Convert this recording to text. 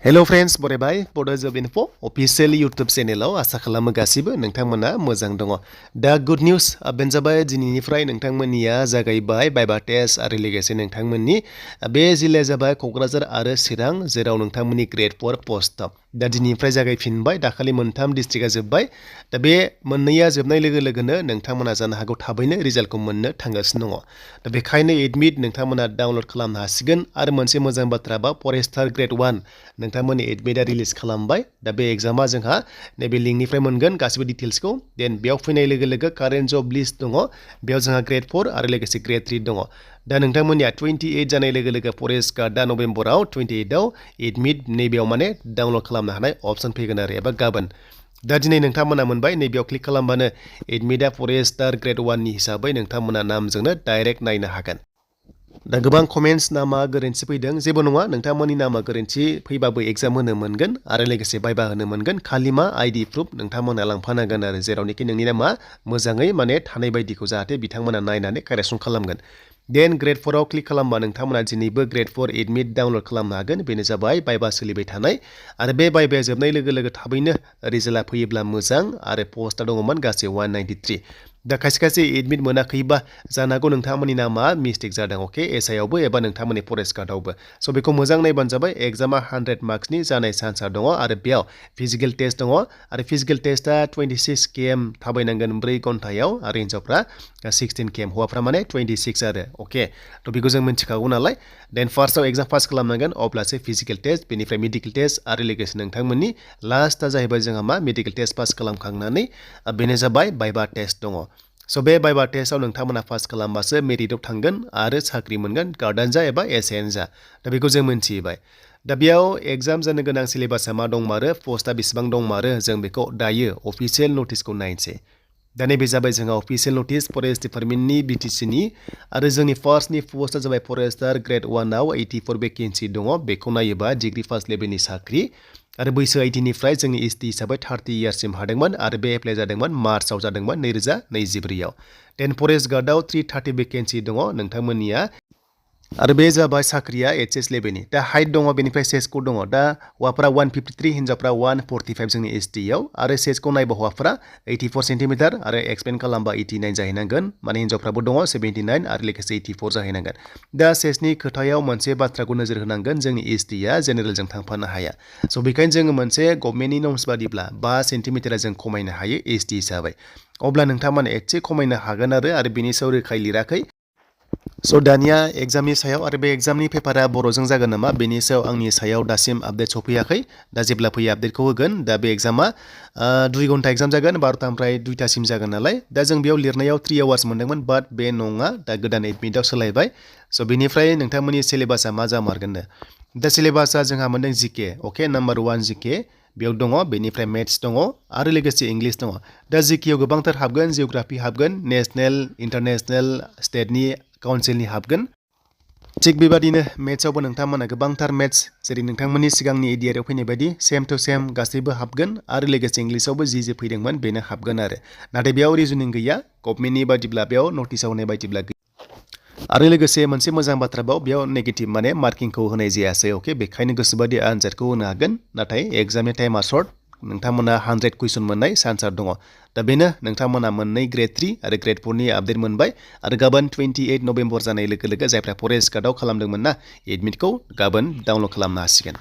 Hello friends, बरायबाय Bodo Job.4 official YouTube channel आसा खालामो गासिबो नोंथांमोना मोजां दङ। दा गुड निउज बेनो जाबाय दिनैनिफ्राय नोंथांमोननिया जागायबाय भाइभा टेस्ट आरो लोगोसे नोंथांमोननि बे जिल्लाया जाबाय क'क्राझार आरो चिरां जेराव नोंथांमोननि Gr.4 पस्ट दा दिनैनिफ्राय जागायफिनबाय दाखालि मोनथाम डिस्ट्रिक्टआ जोब्बाय दा बे मोननैया जोबनाय लोगो लोगोनो नोंथांमोना जानो हागौ थाबैनो रिजाल्टखौ मोननो थांगासिनो दङ। दा बेखायनो एडमिट नोंथांमोना डाउनलड खालामनो हासिगोन आरो मोनसे मोजां बाथ्रा बा फरेस्टार Gr.1 नोंथांमोननि एडमिटआ रिलिज खालामबाय दा बे एग्जामा जोंहा नैबे लिंकनिफ्राय मोनगोन गासिबो डिटेल्सखौ देन बेयाव फैनाय लोगो लोगो कारेन्ट जब लिस्ट दङ बेयाव जोंहा Gr.4 आरो लोगोसे Gr.3 दङ। दा नोंथांमोननिया 28 जानाय लोगो लोगो फरेस्ट गार्डआ नभेम्बराव 28आव एडमिट नैबेयाव माने डाउनलड खालामनो हानाय अपसन फैगोन आरो एबा गाबोन। दा दिनै नोंथांमोना मोनबाय नैबेयाव क्लिक खालामबानो एडमिटआ फरेस्टार Gr.1 नि हिसाबै नोंथांमोना नामजोंनो डाइरेक्ट नायनो हागोन। दा गोबां कमेन्ट्स नामा गोरोन्थि फैदों जेबो नङा नोंथांमोननि नामा गोरोन्थि फैबाबो एग्जाम होनो मोनगोन आरो लोगोसे भाइभा होनो मोनगोन खालि मा आइडि प्रुफ नोंथांमोना लांफानांगोन आरो जेरावनोखि नोंनि नामा मोजाङै माने थानाय बायदिखौ जाहाथे बिथांमोना नायनानै कारेक्सन खालामगोन। देन Gr.4आव क्लिक खालामबा नोंथांमोना दिनैबो Gr.4 एडमिट डाउनलड खालामनो हागोन बेनो जाबाय भाइभा सोलिबाय थानाय आरो बे भाइभाया जोबनाय लोगो लोगो थाबैनो रिजाल्टआ फैयोब्ला मोजां आरो पस्टआ दङमोन गासै 193। दा खायसे एडमिट मोनाखैबा जानो हागौ नोंथांमोननि नामा मिस्टेक जादों अके एसआइआवबो एबा नोंथांमोननि फरेस्ट गार्डआवबो स' बेखौ मोजां नायबानो जाबाय एग्जामा 100 मार्क्सनि जानाय चान्सआ दङ आरो बेयाव फिजिकेल टेस्ट दङ आरो फिजिकेल टेस्टआ 26 km थाबायनांगोन 4 घन्टायाव आरो हिन्जावफ्रा 16 km हौवाफ्रा माने 26 आरो अके थ' बेखौ जों मिथिखागौ नालाय देन फार्स्टआव एग्जाम पास खालामनांगोन अब्लासो फिजिकेल टेस्ट बेनिफ्राय मेडिकेल टेस्ट आरो लोगोसे नोंथांमोननि लास्टआ जाहैबाय जोंहा मा मेडिकेल टेस्ट पास खालामखांनानै बेनो जाबाय भाइभा टेस्ट दङ। स' बे भाइभा टेस्टआव नोंथांमोना पास खालामबासो मेरिटआव थांगोन आरो साख्रि मोनगोन गार्डआनो जा एबा एसआइआनो जा दा बेखौ जों मिथिबाय। दा बेयाव एग्जाम जानो गोनां सिलेबासआ मा दंमारो पस्टआ बेसेबां दंमारो जों बेखौ दायो अफिसियेल नटिसखौ नायनोसै। दा नैबे जाबाय जोंहा अफिसियेल नटिस फरेस्ट डिपार्टमेन्टनि BTCनि आरो जोंनि फार्स्टनि पस्टआ जाबाय फरेस्टार Gr.1आव 84 भेकेन्सि दङ बेखौ नायोबा डिग्री फार्स्ट लेभेलनि साख्रि आरो बैसो 18निफ्राय जोंनि ST हिसाबै 30 इयार्ससिम हादोंमोन आरो बे एप्लाइ जादोंमोन मार्चआव जादोंमोन 2024आव। देन फरेस्ट गार्डआव 330 भेकेन्सि दङ नोंथांमोननिया आरो बे जाबाय साख्रिया HS लेभेलनि दा हाइट दङ बेनिफ्राय सेजखौ दङ दा हौवाफ्रा 153 हिन्जावफ्रा 145 जोंनि STआव आरो सेजखौ नायबा हौवाफ्रा 84 सेन्टिमिटार आरो एक्सपेन्ड खालामबा 89 जाहैनांगोन माने हिन्जावफ्राबो दङ 79 आरो लोगोसे 84 जाहैनांगोन। दा सेजनि खोथायाव मोनसे बाथ्राखौ नोजोर होनांगोन जोंनि STआ जेनेरेलजों थांफानो हाया स' बेखायनो जोङो मोनसे गभर्नमेन्टनि नर्म्स बादिब्ला 5 सेन्टिमिटारा जों खमायनो हायो ST हिसाबै अब्ला नोंथांमोना एसे खमायनो हागोन आरो बेनि सायाव रोखायै लिराखै। स' दानिया एग्जामनि सायाव आरो बे एग्जामनि पेपारा बर'जों जागोन नामा बेनि सायाव आंनि सायाव दासिम आपडेट सफैयाखै दा जेब्ला फैयो आपडेटखौ होगोन। दा बे एग्जामा 2 घन्टा एग्जाम जागोन 12टानिफ्राय 2टासिम जागोन नालाय दा जों बेयाव लिरनायाव 3 आवार्स मोनदोंमोन बाट बे नङा दा गोदान एडमिटआव सोलायबाय स' बेनिफ्राय नोंथांमोननि सिलेबासा मा जामारगोननो दा सिलेबासा जोंहा मोनदों GK अके नाम्बार 1 GK बेयाव दङ बेनिफ्राय मेथ्स दङ आरो लोगोसे इंलिस दङ। दा GKआव गोबांथार हाबगोन जिअग्राफि हाबगोन नेसनेल इन्टारनेसनेल स्टेटनि काउन्सिलनि हाबगोन थिग बेबादिनो मेथ्सआवबो नोंथांमोना गोबांथार मेथ्स जेरै नोंथांमोननि सिगांनि एडियाराव फैनाय बायदि सेम टु सेम गासैबो हाबगोन आरो लोगोसे इंलिसावबो जि फैदोंमोन बेनो हाबगोन आरो नाथाय बेयाव रिजनिं गैया गभर्नमेन्टनि बादिब्ला बेयाव नटिसआव होनाय बायदिब्ला गैया आरो लोगोसे मोनसे मोजां बाथ्राबाव बेयाव नेगेटिभ माने मार्किंखौ होनाय जायासै अके बेखायनो गोसोबादि आनजादखौ होनो हागोन नाथाय एग्जामनि टाइमा सर्ट नोंथांमोना 100 कुइसन मोननाय चान्सआ दङ। दा बेनो नोंथांमोना मोननै Gr.3 आरो Gr.4नि आपडेट मोनबाय आरो गाबोन 28 नभेम्बर जानाय लोगो लोगो जायफ्रा फरेस्ट गार्डआव खालामदोंमोन ना एडमिटखौ गाबोन डाउनलड खालामनो हासिगोन।